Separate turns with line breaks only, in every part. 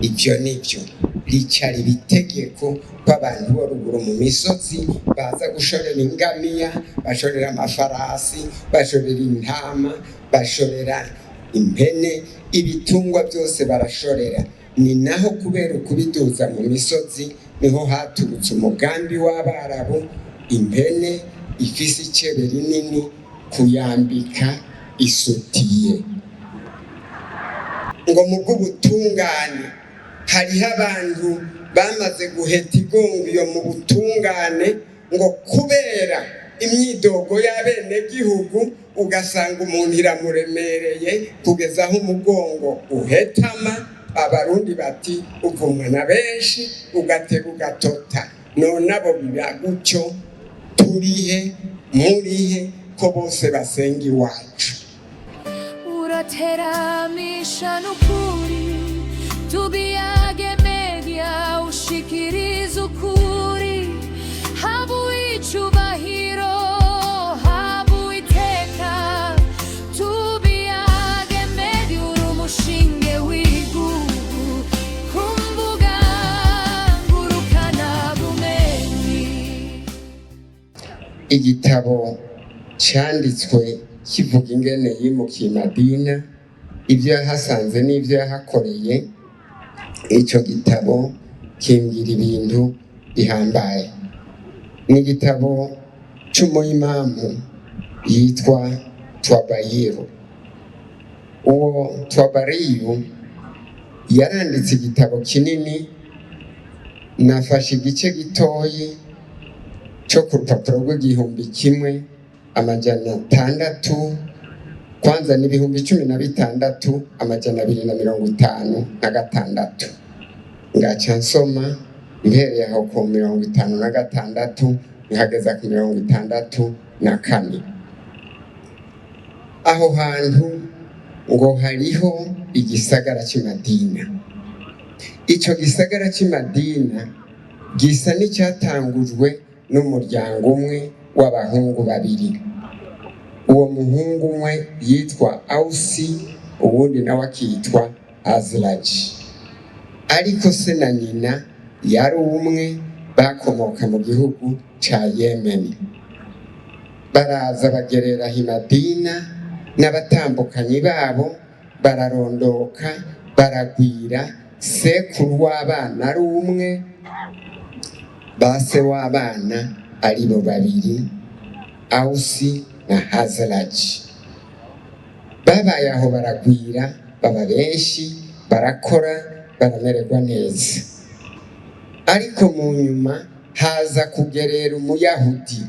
Ibyo nibyo ricara ibitegeko ko abantu bo ruguru mu misozi baza gushorera ingamiya, bashorera amafarasi, bashorera intama, bashorera impene, ibitungwa byose barashorera. Ni naho kubera ukubiduza mu misozi niho haturutse umugambi w'Abarabu, impene ifise icebe rinini kuyambika isutiye. Ngo mu bw'ubutungane hariho abantu bamaze guheta igongo iyo mu butungane, ngo kubera imyidogo y'abenegihugu, ugasanga umuntu iramuremereye kugeza aho umugongo uhetama. Abarundi bati uvumwa na benshi ugatega ugatota. None abo biba gutyo, turihe murihe ko bose basenga iwacu?
Urateramisha n'ukuri, Tubiyage Media, ushikiriza ukuri. Haba icubahiro, haba iteka, Tubiyage Media, uri umushinge w'igihugu ku mbuga ngurukana bumenyi.
Igitabo cyanditswe kivuga ingene yimukiye i Madina, ibyo yahasanze n'ibyo yahakoreye. Icyo gitabo kimbwira ibintu bihambaye. Ni igitabo cy'umuyimamu yitwa Twabayiru. Uwo Twabariyu yaranditse igitabo kinini. Nafashe igice gitoyi cyo ku rupapuro rw'1600, kwanza ni 16256. Ngaca nsoma mpereye aho ku 56 nkageza ku 64. Aho hantu ngo hariho igisagara cy'i Madina. Ico gisagara cy'i Madina gisa n'icyatangujwe n'umuryango umwe w'abahungu babiri. Uwo muhungu umwe yitwa Ausi, uwundi nawe akitwa Azraji, ariko se na nyina yari umwe, bakomoka mu gihugu ca Yemeni. Baraza bagerera i Madina n'abatambukanyi babo, bararondoka, baragwira. Sekuru w'abana ari umwe, base w'abana ari bo babiri, Ausi na Hazaraji. Babaye aho, baragwira, baba benshi, barakora, baramererwa neza. Ariko mu nyuma haza kugerera Umuyahudi,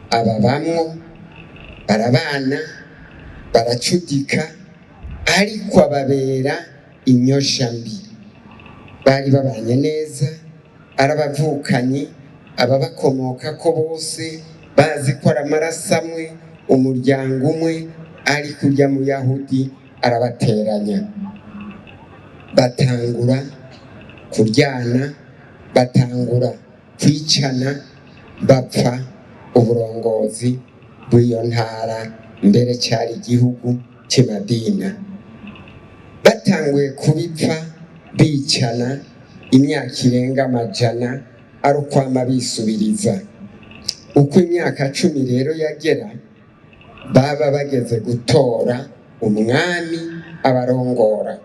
ababamwo, barabana, baracudika, ariko ababera inyosha mbi. Bari babanye neza, arabavukanyi, ababakomoka ko bose bazi ko ari amaraso amwe, umuryango umwe, ariko urya Muyahudi arabateranya, batangura kuryana, batangura kwicana, bapfa uburongozi bw'iyo ntara, mbere cyari igihugu cy'i Madina. Batanguye kubipfa, bicana imyaka irenga amajana, ari ukwama bisubiriza. Uko imyaka 10 rero yagera, baba bageze gutora umwami abarongora.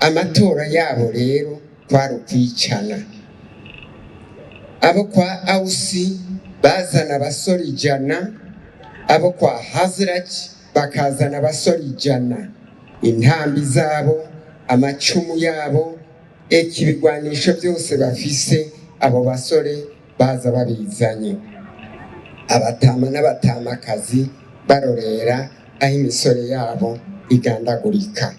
Amatora yabo rero kwari ukwicana. Abo kwa Awusi bazana abasore 100, abo kwa Haziraki bakazana abasore 100, intambi zabo, amacumu yabo, eka ibigwanisho byose bafise, abo basore baza babizanye. Abatama n'abatamakazi barorera aho imisore yabo igandagurika.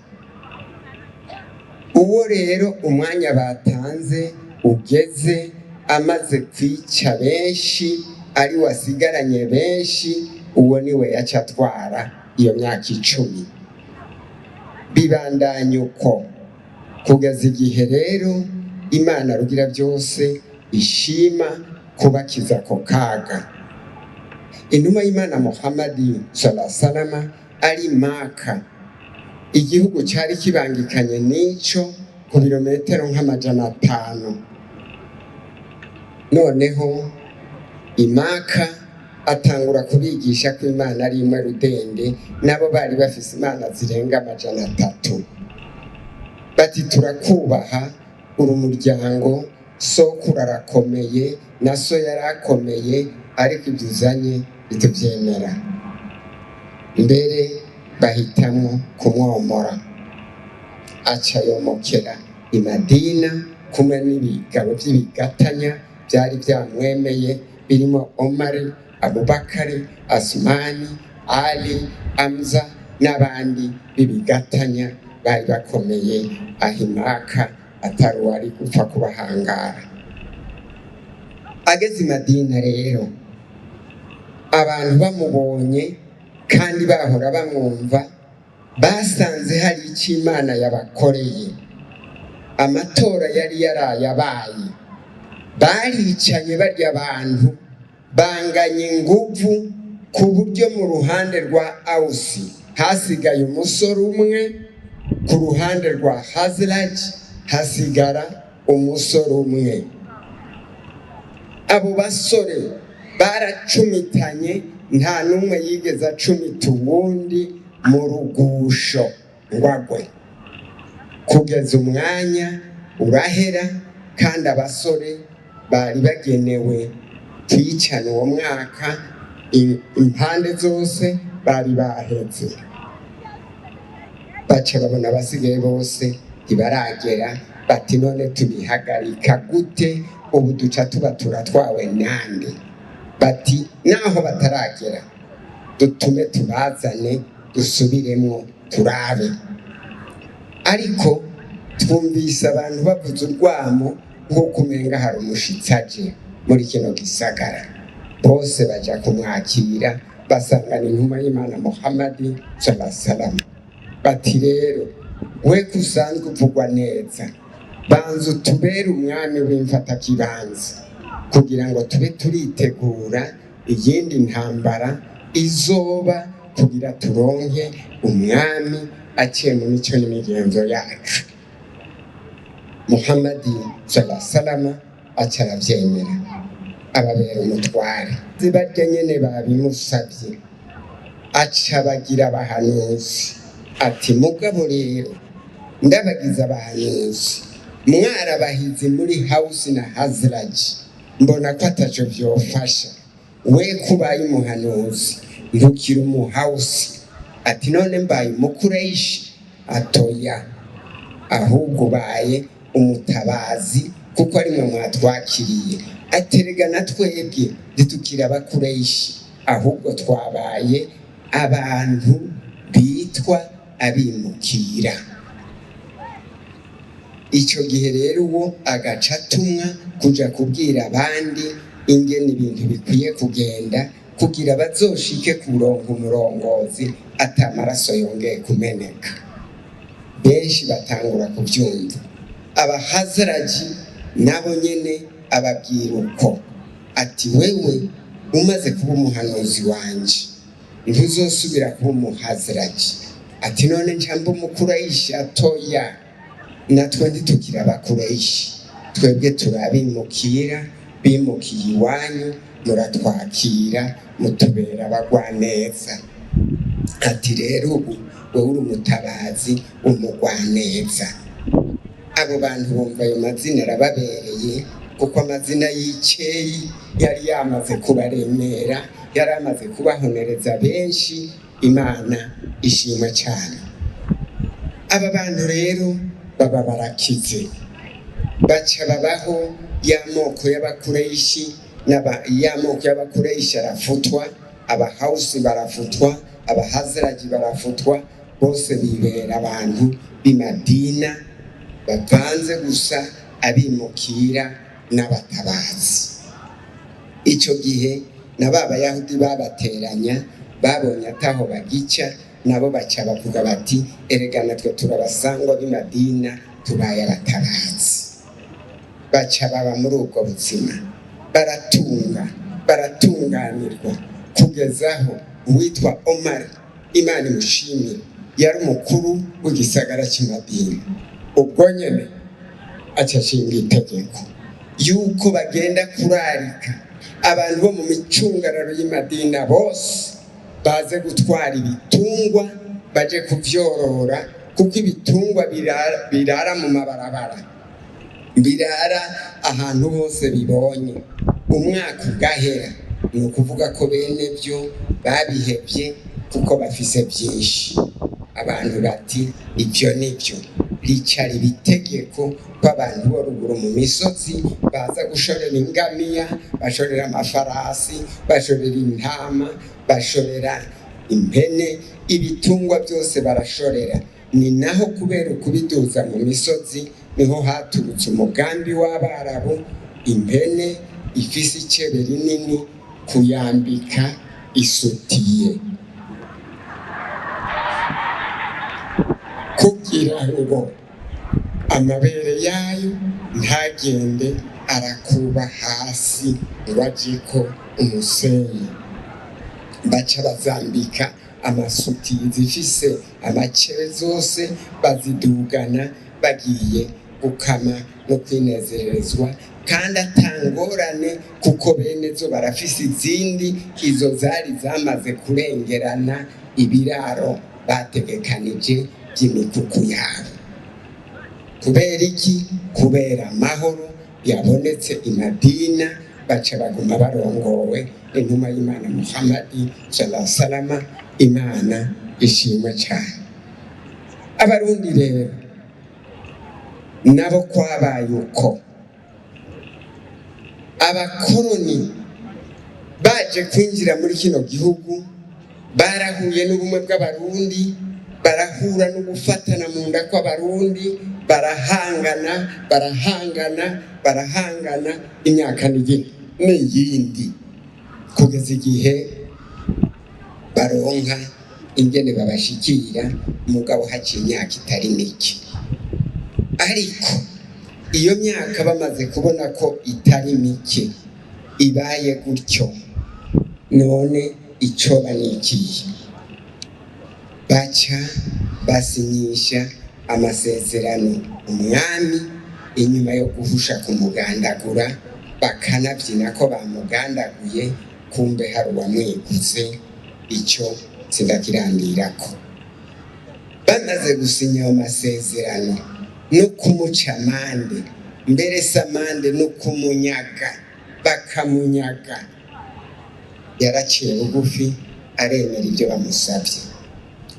Uwo rero umwanya batanze ugeze, amaze kwica benshi, ari wasigaranye benshi, uwo niwe yaca atwara iyo myaka 10. Bibandanya uko kugeza igihe rero Imana Rugira byose ishima kubakiza ako kaga. Intumwa y'Imana Muhammadi salama ari Maka, igihugu cyari kibangikanye n'ico. Ku birometero nk'500. Noneho imaka atangura kubigisha ko Imana ari imwe rudende, nabo bari bafise imana zirenga 300. Bati: "Turakubaha, uri umuryango, sokuru arakomeye na so yarakomeye, ariko ibyo uzanye ntitubyemera." Mbere bahitamwo kumwomora, aca yomokera i Madina kumwe n'ibigabo by'ibigatanya byari byamwemeye, birimo Omari, Abubakari, Asumani, Ali, Amza n'abandi b'ibigatanya bari bakomeye ahimaka, atari uwari gupfa kubahangara. Ageze i Madina rero, abantu bamubonye kandi bahora bamwumva, basanze hari icyo Imana yabakoreye. Amatora yari yarayabaye, baricanye barya abantu banganya inguvu, ku buryo mu ruhande rwa Awusi hasigaye umusore umwe, ku ruhande rwa Haziraji hasigara umusore umwe. Abo basore baracumitanye, nta n'umwe yigeze acumita uwundi mu rugusho ngo agwe, kugeza umwanya urahera. Kandi abasore bari bagenewe kwicana uwo mwaka, impande zose bari baheze. Baca babona abasigaye bose ntibaragera, bati: "None tubihagarika gute? Ubu duca tuba turatwawe nande?" Bati: "Naho bataragera, dutume tubazane, dusubiremwo turabe." Ariko twumvise abantu bavuze urwamo nk'uko umenga hari umushitsi aje muri kino gisagara. Bose baja kumwakira, basangana intumwa y'Imana Muhammadi sallallahu. Bati: "Rero we ko usanzwe uvugwa neza, banza utubere umwami w'imfatakibanza kugira ngo tube turitegura iyindi ntambara izoba, kugira turonke umwami aciye mu mico n'imigenzo yacu." Muhammadi salama aca aravyemera, ababera umutware. Barya nyene babimusavye, aca bagira abahanuzi. Ati: "Mugabo rero ndabagize abahanuzi, mwarabahize muri Hawusi na Haziraji, mbona ko ataco vyofasha. We kubaye umuhanuzi, ntukiri umuhawusi." Ati: "None mbaye umukureishi?" Atoya, ahubwo ubaye umutabazi, kuko ari mwe mwatwakiriye. Aterega na twebwe ntitukiri abakureishi, ahubwo twabaye abantu bitwa abimukira. Icyo gihe rero uwo agaca atumwa kuja kubwira abandi ingene ibintu bikwiye kugenda, kugira bazoshike kuronka umurongozi ata maraso yongeye kumeneka. Benshi batangura kubyumva. Abahazaraji nabo nyene ababwira uko, ati: "Wewe umaze kuba umuhanuzi wanje, ntuzosubira kuba umuhazaraji." Ati: "None ncamba umukurayishi?" Atoya, natwe ntitukiri abakureyishi, twebwe turabimukira bimukiye iwanyu, muratwakira, mutubera abagwaneza. Ati: "Rero ubu wowe uri umutabazi, umugwaneza." Abo bantu bumva ayo mazina arababereye, kuko amazina y'ikeyi yari yamaze kubaremera, yari amaze kubahonereza benshi. Imana ishimwe cyane. Aba bantu rero baba barakize, baca babaho y'amoko y'abakureishi y'amoko y'abakureishi arafutwa, abahawusi barafutwa, abahaziraji barafutwa, bose bibera abantu b'imadina bavanze gusa abimukira n'abatabazi. Icyo gihe na ba Bayahudi babateranya babonye ataho bagica, nabo baca bavuga bati: "Erega natwe turabasangwa b'imadina, tubaye abatabazi." Baca baba muri ubwo buzima, baratunga, baratunganirwa, kugeza aho uwitwa Omar, Imana imushimire, yari umukuru w'igisagara cy'imadina ubwo nyene. Aca ashinga itegeko yuko bagenda kurarika abantu bo mu micungararo y'i Madina bose baze gutwara ibitungwa, baje kuvyorora, kuko ibitungwa birara mu mabarabara, birara ahantu hose bibonye, umwaka ugahera. Ni ukuvuga ko bene byo babihevye kuko bafise byinshi. Abantu bati: "Ibyo ni byo." Ricara ibitegeko ko abantu bo ruguru mu misozi baza gushorera ingamiya, bashorera amafarasi, bashorera intama, bashorera impene, ibitungwa byose barashorera. Ni naho kubera ukubiduza mu misozi niho haturutse umugambi w'Abarabu, impene ifise icebe rinini kuyambika isutiye kugira ngo amabere yayo ntagende arakuba hasi ngo ajeko umusenyi. Baca bazambika amasutiye zifise amacebe zose, bazidugana bagiye gukama no kwinezerezwa, kandi atangorane kuko bene zo barafise izindi. Izo zari zamaze kurengerana ibiraro bategekanije by'imikuku yabo. Kubera iki? Kubera amahoro yabonetse i Madina, baca baguma barongowe n'intumwa y'Imana Muhammadi sallallahu alaihi wasallam. Imana ishimwe cyane. Abarundi rero nabo kwabaye uko. Abakoroni baje kwinjira muri kino gihugu barahuye n'ubumwe bw'Abarundi, barahura no gufatana mu nda kw'Abarundi, barahangana, barahangana, barahangana imyaka n'iyindi, kugeza igihe baronka ingene babashikira. Mugabo haciye imyaka itari mike, ariko iyo myaka bamaze kubona ko itari mike ibaye gutyo, none icoba ni ikihe? Baca basinyisha amasezerano umwami inyuma yo guhusha kumugandagura, bakanabyina ko bamugandaguye, kumbe hari uwamwiguze. Icyo sindakirandirako. Bamaze gusinya ayo masezerano no kumuca amande, mbere si amande, no kumunyaga, bakamunyaga, yaraciye bugufi aremera ibyo bamusabye.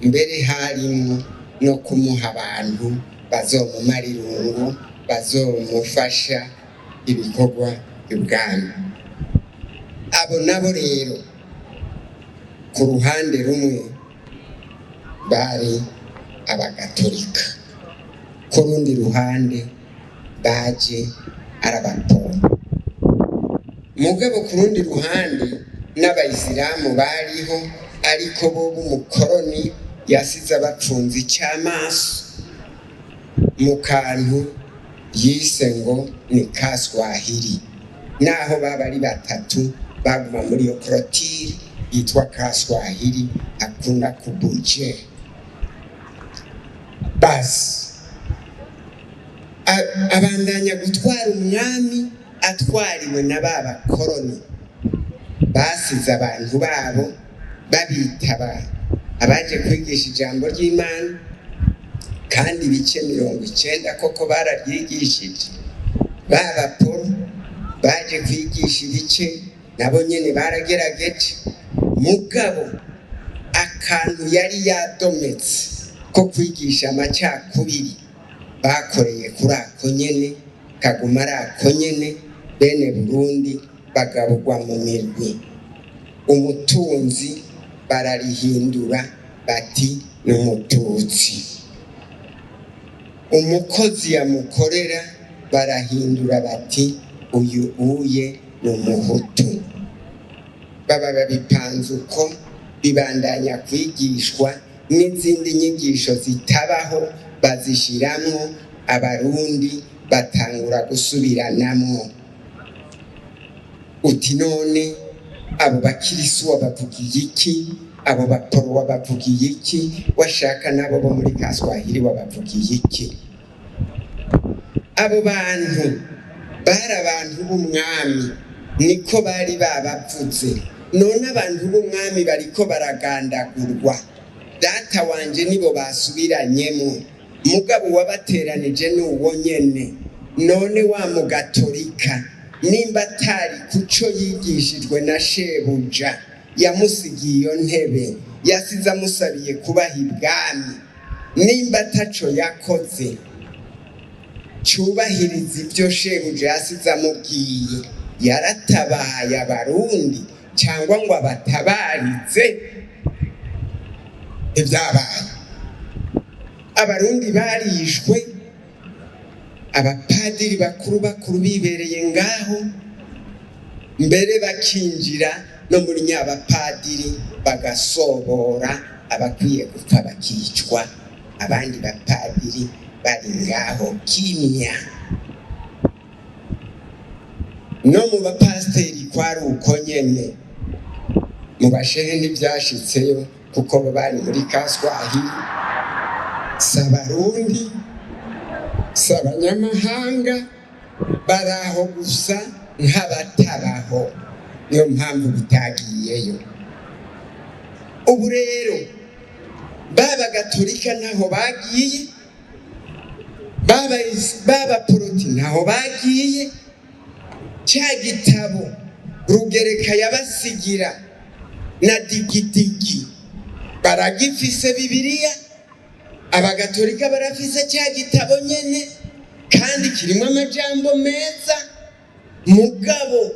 Mbere harimwo no kumuha abantu bazomumara irungu, bazomufasha ibikorwa ibwami. Abo nabo rero ku ruhande rumwe bari Abagatolika, ku rundi ruhande baje ari Abaporo. Mugabo ku rundi ruhande n'Abayisilamu bariho, ariko bo b'umukoroni yasize abapfunze icy'amaso mu kantu yise ngo ni Kaswahili. Naho baba ari batatu, baguma muri iyo clôture yitwa Kaswahili, akunda kubuje. Basi abandanya gutwara umwami atwariwe na ba bakoroni basize abantu babo babitaba abaje kwigisha ijambo ry'Imana, kandi ibice 90 koko bararyigishije. Ba baporo baje kwigisha ibice nabo nyene baragerageje, mugabo akantu yari yadometse ko kwigisha amacakubiri bakoreye kuri ako nyene kaguma ari ako nyene. Bene Burundi bagaburwa mu mirwi, umutunzi bararihindura bati ni Umututsi, umukozi yamukorera barahindura bati uyu uye ni Umuhutu. Baba babipanze uko, bibandanya kwigishwa n'izindi nyigisho zitabaho bazishiramwo, Abarundi batangura gusubiranamwo. Uti: "None abo bakirisu wabavugiye iki? Abo baporo wabavugiye iki? Washaka nabo bo muri Kaswahili wabavugiye iki?" Abo bantu bari abantu b'umwami, niko bari babavuze. None abantu b'umwami bariko baragandagurwa, data wanje nibo basubiranyemo, mugabo uwabateranije ni uwo nyene. None wa mugatolika nimba atari kuco yigishijwe na shebuja yamusigiye iyo ntebe, yasize amusabiye kubaha ibwami, nimba ataco yakoze cubahiriza ibyo shebuja yasize amubwiye, yaratabaye Abarundi cyangwa ngo abatabarize? Ibyabaye, Abarundi barishwe, abapadiri bakuru bakuru bibereye ngaho, mbere bakinjira no muri nyabapadiri bagasobora abakwiye gupfa bakicwa, abandi bapadiri bari ngaho kimya. No mu bapasiteri kwari uko nyene, mu bashehe ntibyashitseyo kuko bo bari muri kaswahili. Si Abarundi, si abanyamahanga, bari aho gusa nk'abatabaho, niyo mpamvu bitagiyeyo. Ubu rero baba gatolika ntaho bagiye, baba poroti ntaho bagiye. Cya gitabo Rugereka yabasigira na Digidigi baragifise, Bibiliya abagatolika barafise cya gitabo nyene, kandi kirimo amajambo meza, mugabo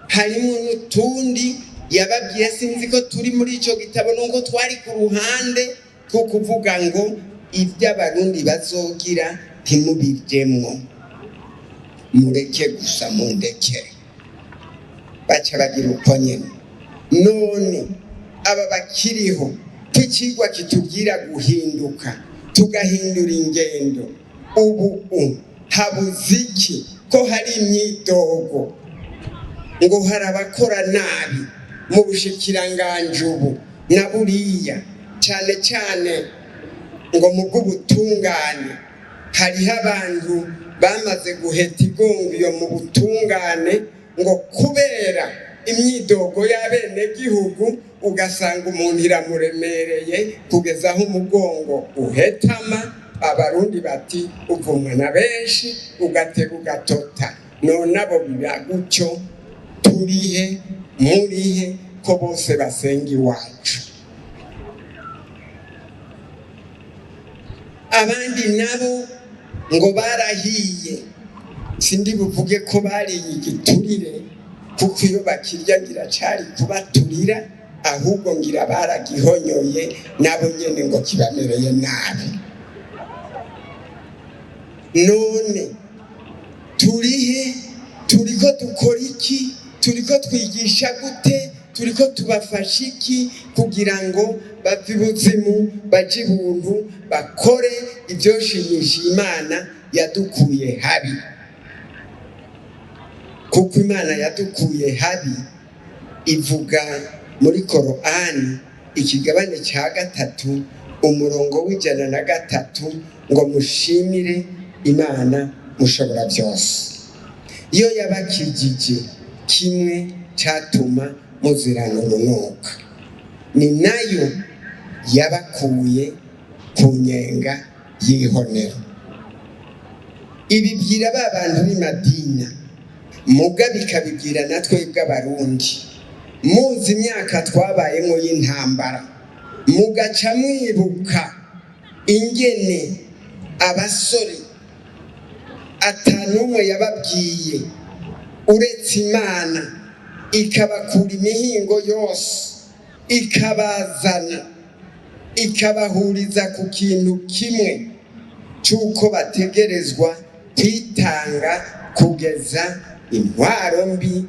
harimo n'utundi yababwiye, sinzi ko turi muri ico gitabo, nuko twari ku ruhande two kuvuga ngo ibyo Abarundi bazogira ntimubijemwo, mureke gusa mundekere. Baca bagira uko nyene. None aba bakiriho, k'icigwa kitubwira guhinduka, tugahindura ingendo, ubu habuze iki ko hari imyidogo ngo hari abakora nabi mu bushikiranganji ubu na buriya, cyane cyane ngo mu bw'ubutungane hariho abantu bamaze guheta igongo iyo mu butungane, ngo kubera imyidogo y'abenegihugu, ugasanga umuntu iramuremereye kugeza aho umugongo uhetama. Abarundi bati uvumwa na benshi ugatega ugatota. None abo biba gutyo, turihe murihe ko bose basenga iwacu? Abandi nabo ngo barahiye, sindi buvuge ko bariye igiturire, kuko iyo bakirya ngira cari kubaturira, ahubwo ngira baragihonyoye nabo nyene ngo kibamereye nabi. None turihe? Turiko dukora iki? Turiko twigisha gute? Turiko tubafasha iki kugira ngo bave ibuzimu baje ibuntu, bakore ivyoshimisha Imana yadukuye habi? Kuko Imana yadukuye habi ivuga muri Korani ikigabane cya 3 umurongo w'103 ngo mushimire Imana mushobora byose, iyo yabakijije kimwe cyatuma muzirana urunuka, ni nayo yabakuye ku nyenga y'ihonero. Ibibwira ba bantu b'i Madina, muga bikabibwira na twebwe Abarundi. Muzi imyaka twabayemo y'intambara, mugaca mwibuka ingene abasore atanumwe yababwiye uretse Imana, ikabakura imihingo yose, ikabazana, ikabahuriza ku kintu kimwe cy'uko bategerezwa kwitanga kugeza intwaro mbi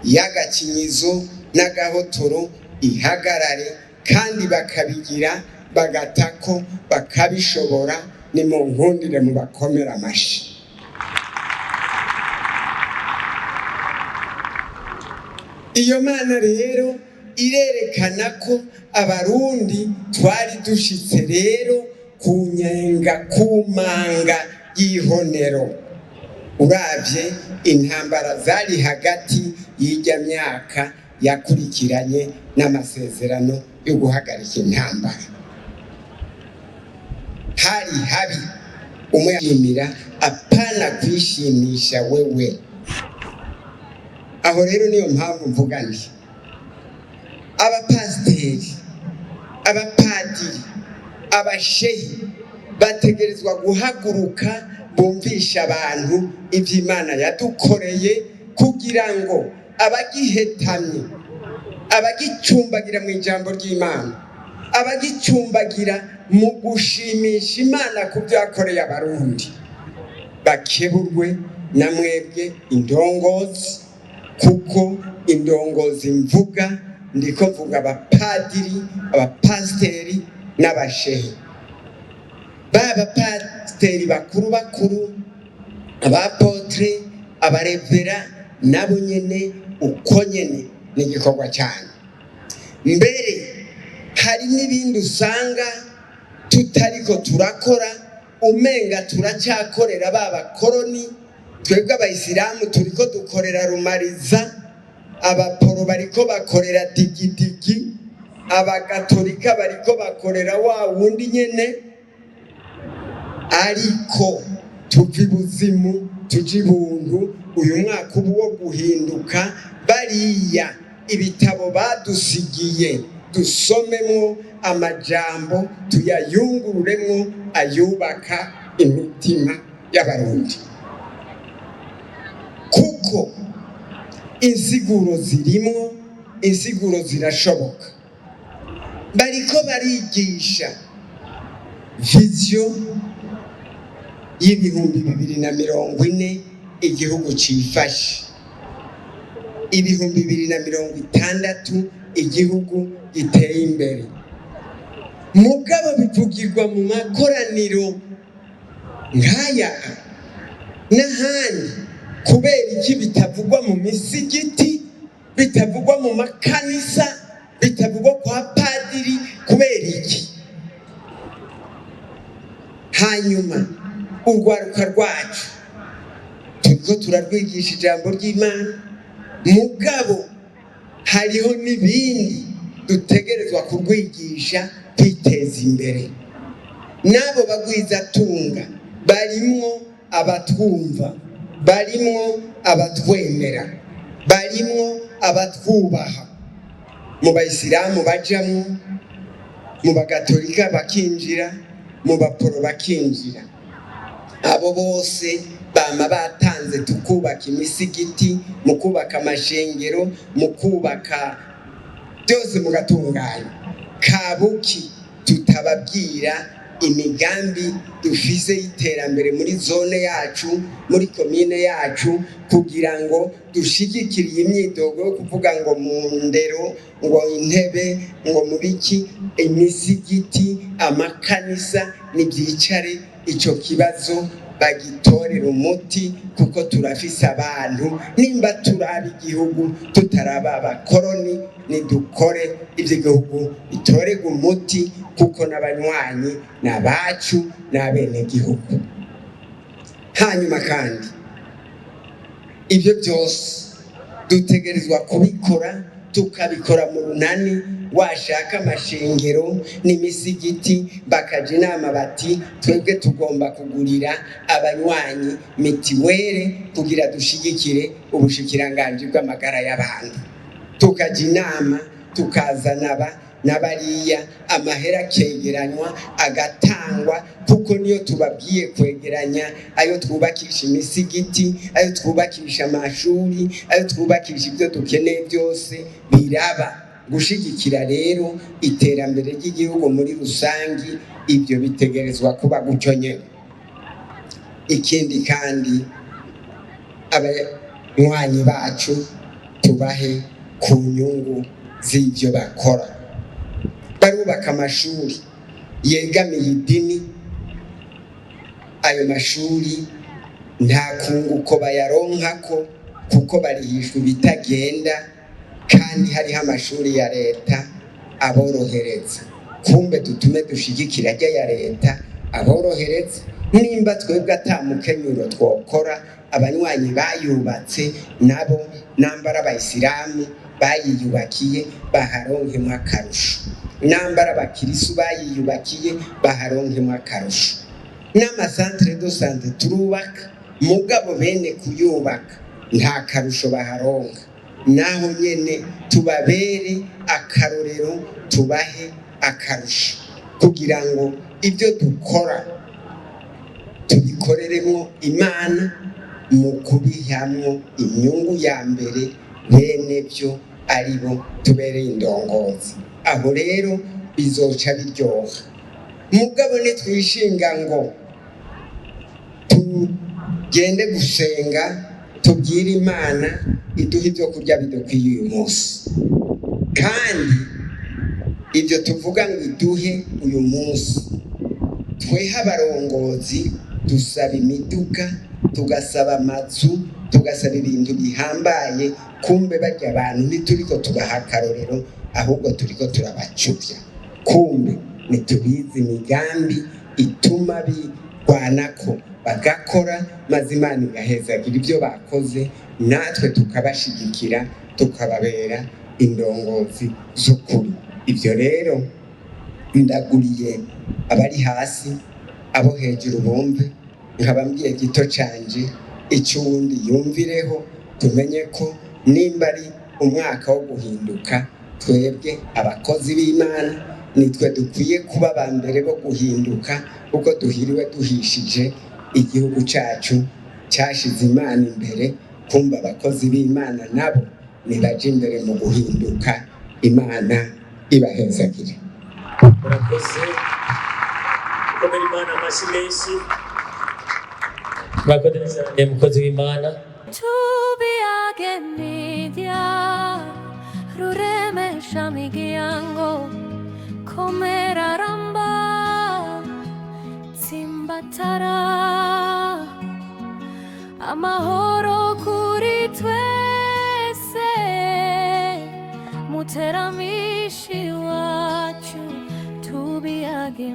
y'agakinyizo n'agahotoro ihagarare, kandi bakabigira bagatako bakabishobora. Ni mu nkundire mubakomera amashi. Iyo Mana rero irerekana ko Abarundi twari dushitse rero ku nyenga, ku manga y'ihonero. Uravye intambara zari hagati y'ijya myaka yakurikiranye n'amasezerano yo guhagarika intambara, hari habi. Umwe yimira, apana kwishimisha wewe. Aho rero niyo mpamvu mvuga nti abapasiteri, abapadiri, abashehi bategerezwa guhaguruka bumvisha abantu ivy'Imana yadukoreye, kugira ngo abagihetamye, abagicumbagira mu ijambo ry'Imana, abagicumbagira mu gushimisha Imana ku byo yakoreye Abarundi, bakeburwe na mwebwe indongozi. Kuko indongozi mvuga, ndiko mvuga abapadiri, abapasiteri n'abashehe. Ba bapasiteri bakuru bakuru, abapotre, abarevera, nabo nyene uko nyene ni igikorwa cyane. Mbere hari n'ibindi usanga tutariko turakora, umenga turacyakorera ba bakoroni. Twebwe abayisilamu turiko dukorera Rumariza, abaporo bariko bakorera Digidigi, abagatolika bariko bakorera wa wundi nyene. Ariko tuva ibuzimu tuja ibuntu. Uyu mwaka ubu wo guhinduka, bariya ibitabo badusigiye dusomemwo amajambo, tuyayungururemwo ayubaka imitima y'Abarundi, kuko insiguro zirimwo, insiguro zirashoboka. Bariko barigisha vision y'2040, igihugu cifashe, 2060, igihugu giteye imbere. Mugabo bivugirwa mu makoraniro nk'aya n'ahandi. Kubera iki bitavugwa mu misigiti, bitavugwa mu makanisa, bitavugwa kwa padiri? Kubera iki? Hanyuma urwaruka rwacu turiko turarwigisha ijambo ry'Imana, mugabo hariho n'ibindi dutegerezwa kurwigisha kwiteza imbere. N'abo bagwizatunga barimwo abatwumva, barimwo abatwemera, barimwo abatwubaha. Mu bayisilamu bajamwo, mu bagatolika bakinjira, mu baporo bakinjira, abo bose bama batanze tukubaka imisigiti, mu kubaka amashengero, mu kubaka byose, mugatunganya. Kabuki tutababwira imigambi dufise y'iterambere muri zone yacu, muri komine yacu, kugira ngo dushigikire iyi myidogo yo kuvuga ngo mu ndero, ngo intebe, ngo mu biki, imisigiti, amakanisa nibyicare ico kibazo bagitorera umuti, kuko turafise abantu. Nimba turaba igihugu tutaraba abakoroni, nidukore ivy'igihugu bitorerwe umuti, kuko n'abanywanyi n'abacu n'abenegihugu. Hanyuma kandi ibyo byose dutegerezwa kubikora, tukabikora mu runani. Washaka amashengero n'imisigiti bakaja inama bati: "Twebwe tugomba kugurira abanywanyi mitiwere kugira dushigikire ubushikiranganji bw'amagara y'abantu." Tukaja inama, tukazana aba n'abariya, amahera akegeranywa, agatangwa, kuko niyo tubabwiye kwegeranya ayo twubakisha imisigiti, ayo twubakisha amashuri, ayo twubakisha ibyo dukeneye byose, biraba gushigikira rero iterambere ry'igihugu muri rusangi. Ibyo bitegerezwa kuba gutyo nyene. Ikindi kandi, abanywanyi bacu tubahe ku nyungu z'ibyo bakora. Barubaka amashuri yegamiye idini, ayo mashuri nta kunguko bayaronkako, kuko barihishwa ibitagenda, kandi hariho amashuri ya leta aborohereza. Kumbe dutume dushigikira ajya ya leta aborohereza. Nimba twebwe ata mukenyuro twokora, Abanywanyi bayubatse nabo nambara abayisilamu bayiyubakiye baharonkemwo akarusho, nambara abakirisu bayiyubakiye baharonkemwo akarusho. N'ama centres de santé turubaka, mugabo bene kuyubaka nta karusho baharonka. Naho nyene tubabere akarorero, tubahe akarusho kugira ngo ibyo dukora tubikoreremo Imana mu kubihamwo inyungu ya mbere bene byo ari bo tubereye indongozi. Aho rero bizoca biryoha. Mugabo nitwishinga ngo tugende gusenga, tubwire Imana iduhe ibyo kurya bidukwiye uyu munsi, kandi ibyo tuvuga ngo iduhe uyu munsi, twehe abarongozi dusaba imiduga, tugasaba amazu, tugasaba ibintu bihambaye, kumbe barya abantu ntituriko tubaha akarorero, ahubwo turiko turabacuvya. Kumbe ntitubizi imigambi ituma bigwanako bagakora, maze Imana igahezagira ibyo bakoze, natwe tukabashigikira, tukababera indongozi z'ukuri. Ibyo rero ndaguriye abari hasi, abo hejuru bumve, nkaba mbwiye gito canje icyo uwundi yumvireho. Tumenye ko nimba ari umwaka wo guhinduka, twebwe abakozi b'Imana nitwe dukwiye kuba aba mbere bo guhinduka, kuko duhiriwe duhishije. Igihugu cacu cyashize Imana imbere. Kumva abakozi b'Imana nabo nibaje imbere mu guhinduka. Imana ibahezagire.
Murakoze. Gukomera Imana amashyi menshi. Murakoze cyane, mukozi w'Imana.
Tubiyage Media, ruremesha miryango, komera, ramba, tsimbatara amahoro kuri twese, muteramishi wacu, Tubiyage.